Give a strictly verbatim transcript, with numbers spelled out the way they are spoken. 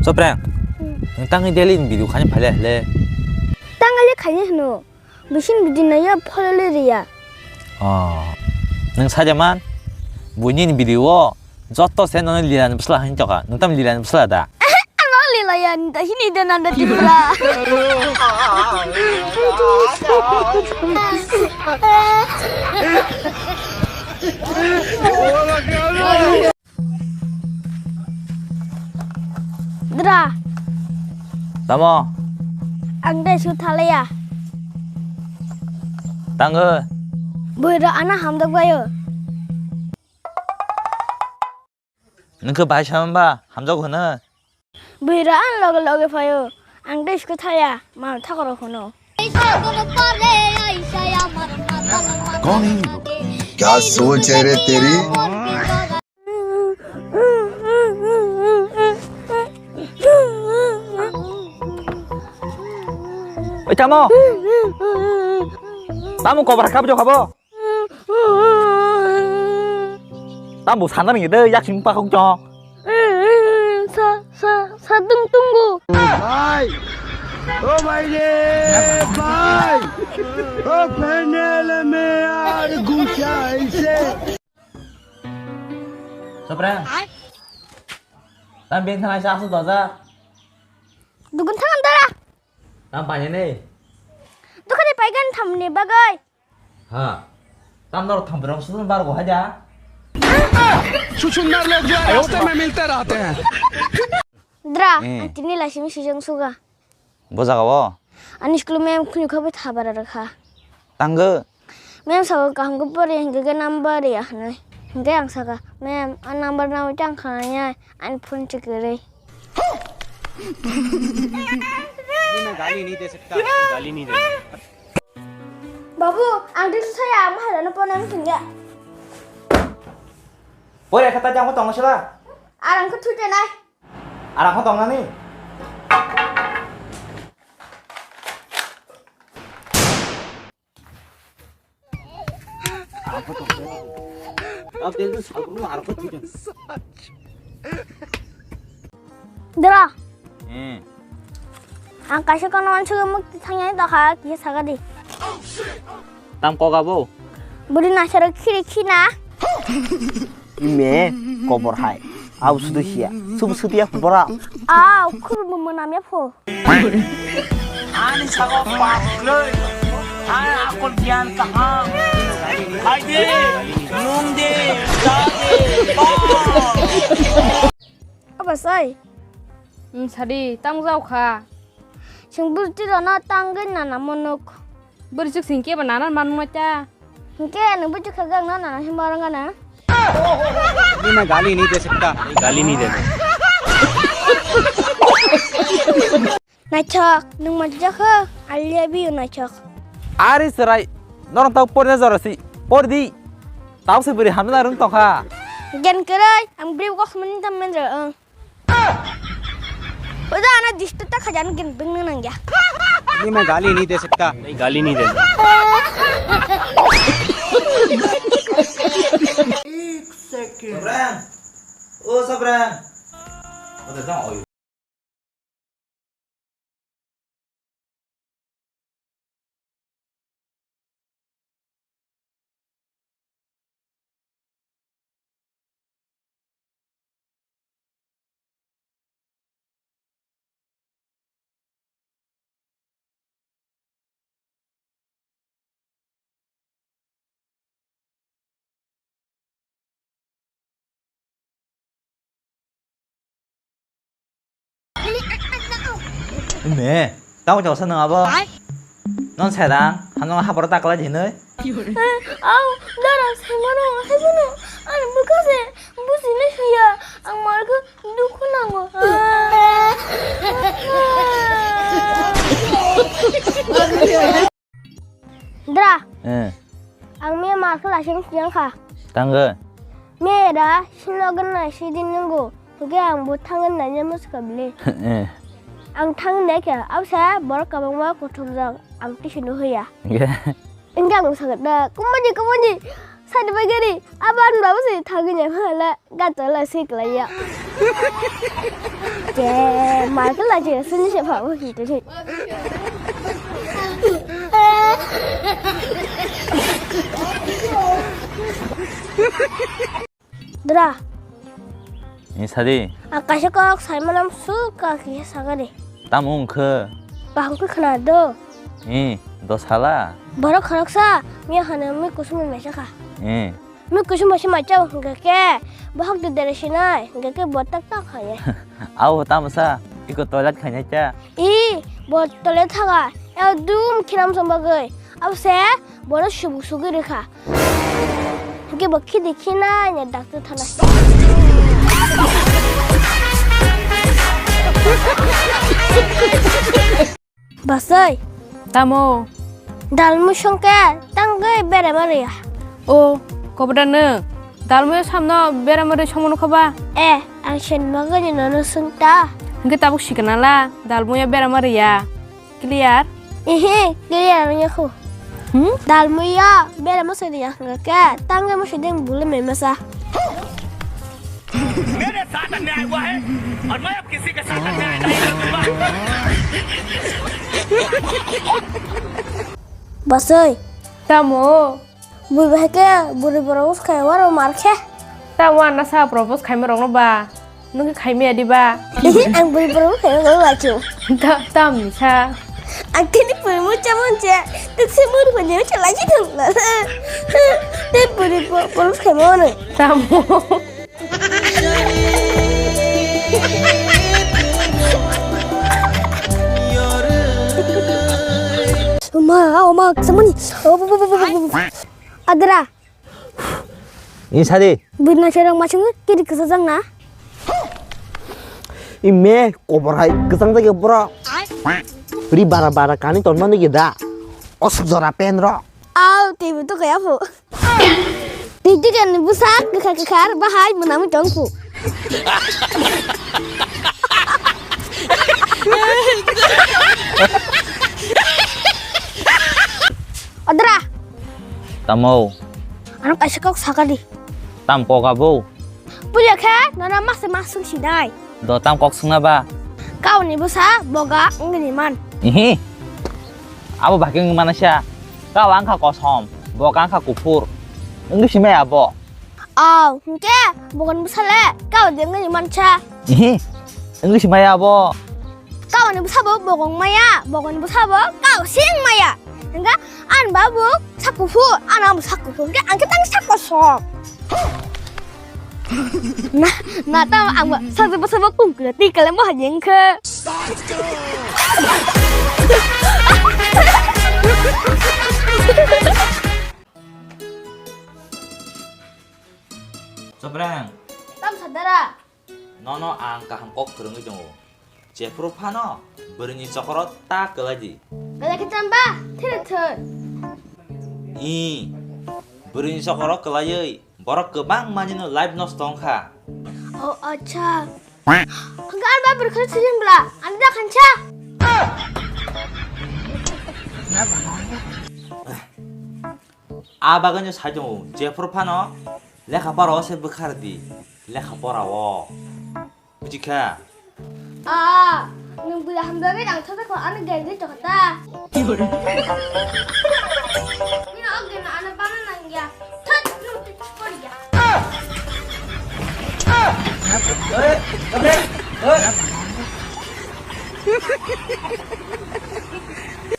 Soprang, hmm, nwng tangwi daily ni video khaini phailai le? Tangwi le khaini hwno. Bising video naiya pholole riya. Oh. Nwng saja man, buini ni video o joto se nono lila ni bwsla hwn toka. Nwng tam lila ni bwsla da? Ano lila ya, nda hini da nanda Tripura. Dra. Tamo? Ang dai su thalaya. Tango? Buira ana hamdok bayo. Nwng khe bai sama ba hamjak hwno? Buira ang loge loge phaio. Ang dai sku thaya, mal thakoro hwno. कौन है ये लोग? क्या सोच है रे तेरी? Oi, tamo? Tamo kobar kap jok abo? Tamo sana ni de yak sing pakok jok. Sa, sa, sa tung tung bu. भाई, ओ भाई रे, भाई, ओ फैनल में यार घुसा इसे। Soprang. Tam beng thanai sa asu doja. Dugun thang dara. Tam paine nei. Dukhani paigan thamni bagai. Ha. Tam nor tham berong sudun bar go haja. छुछुंदर लोग जो है, रास्ते में मिलते रहते हैं। Dra, hmm, ang tini laisimi sijang suga. Bo jaga o? Ani school ma'am khuni khobo thabara rakha. Tango? Ma'am sabo kaham khe pori hingke khe number ya hwnwi. Hingke ang saka, "Ma'am, a number nawi tang khanai ani phone chikirwi." गाली नहीं दे सकता, गाली नहीं दे सकता। Babu, ang tei saya ang maharano ponang thangya. Pore kata jang tong sila. Arang khe thute nai. Arang khe tong nani. Dra. Hmm. Ang kaisa kono wansugwi mukti thangyani tokha, kisa saga di. Tam koga bo? Buri nasaro khiri khina. Ime kobor hai. Au sudu hiya. Subu sudu ya bora. Au khuru mama namya pho. Ani sago pasloi. Ani akol gyan kaham. Khai de, nung de, cha de, ba. Aba sai. Hmm, sadi, tang jau kha. Sing burti rana tangge nana monok. Burjik sing ke ba nana manma cha. Hingke ani bujuk khagang na nana himba rang gana. ये मैं गाली नहीं दे सकता। गाली नहीं देना। Naithok, nwng manjak kho, I love you, naithok. Ari chwrai, norok tau porna jora si, por di. Tau se bwrwi hamjak rwng tongkha. Gen kwrwi, ang bwrwi kok mani tam mendra, ang. Uda ana distu ta khajan gen bing nang ya. ये मैं गाली नहीं दे सकता। नहीं, गाली नहीं देना। एक second. Sabran. Oh, Sabran. Ada dong, oh. Me, tamo jausa nang abo? Non sedang, hanong hapor takla jinoi. Au, dara, semano, semano. Ani bukase, busi ne suya, ang marga dukhu nango. Dra. Eh. Ang me ma khe lasing siyang kha. Tanggo. Me da sinogan na sidin nungo. Hingke ang bo thangan na nya muska bile. Eh. Ang thang ne khe absa borok kabangma kuthumjak ang tisi no hoya. Hingke? Hingke ang sagat da kumani kumani sadi bagari aban babu si thangin ya hala. Gato la sik la ya. Te, Michael aja sini siapa aku gitu sih. Dra. Ni sadi. Akasha kok Simon am suka ki sagari. Tam ungkhe. Bahung ke khna do. Ni, dosala. Borok khoroksa, miya hane mi kusum mesa kha. Ni. Mi kusum mesa macha hingke ke. Bahok de dere sinai, hingke ke botak tak khaye. Au tamsa, iko toilet khanya cha. I, bo toilet thaga. Ekdum khinam som bagwi. Au se, Bono subu sugwi rwkha. Hwnkhe bo khidi khinai ne doctor thana. Basai. Tamo? Dalmui songke tangwi berema rwya. O, kobodano. Dalmui samno berema rwi somo nukha ba? Eh, ang sen bagwi nono sungta. Hwnkhe tabuk sikana la, dalmui berema rwya. Clear? Ehe, clear wngya kho. Hmm? Dalmui ya, bera masai de yakhnga ke, tangga masai de bule me masa. मेरे साथ अन्याय हुआ है और मैं अब किसी के साथ अन्याय नहीं करूंगा। Basai. Tamo? Bui bahai ke buri borok wngkha waro mar khe. Tamo anna sa propose khaima rokno ba? Nwng khe khaimaya diba? Ang buri borok khaima rok lachu. Ta-, tamni sa. Ang tini buri mucha monche. Tiksi mur phone chalai chi thang la. Te buri bo-, borok khaima ono. Tamo. Oma, oma, ksamani. Adra. Ni sadi. Bini naisarok masing kiri kwchajak na? I me kobor hai kwchang jagwi borok. Ri bara bara kani tonmani gwi da. Osuk jora pen ro. Au, twi bo to kaya pho. Twi twi kani bwsak kwkhar kwkhar bahai mwnamwi tong pho. Adra. Tamo? Ano kaisa kok sakadi. Tam kok abo? Puya khe nana masa masung sinai. Do tam kok sungna ba? Kauni bwsa boga wngni man. Ihi. Abo bahai wngni manasa. Kau angkha kosom, boga angkha kuphur. Wngni simai abo? Aw, hwnkhe bogon bwsale kau de wngni mansa. Ihi, wngwi se maya abo. Kauni bwsabo bogon maya, bogon bwsabo kau sing maya. Hwnkhe ani babu sak kuphur, ani amo sak kuphur, hwnkhe ang khe tang sak kosom. Na, na tamo ang sakjak bwsabo kung kung twi kale mo hai wngkhe. Sobrang. Tam sadara. Nono ang kaham kok phwrwngwi tongo. Jephuru phano bwrwini chokoro ta kwlai di. Kwlai khe tamba, thero thoi. I, bwrwini chokoro kwlaiwi borok kwbang manino life nosto wngkha. O, acha. Hwnkhe ani ba bwrwkhe sijin bwla, ani da khansa. A bagwino sai tongo, jephuru phano lekha pora o se bwkha rwdi, lekha pora o. Buji kha? A, nwng bwrwi hamjagwi rang thajak kho, ano gari tongkha ta. Bini o gari ano bana nangya. Thot, nwng twi poriya.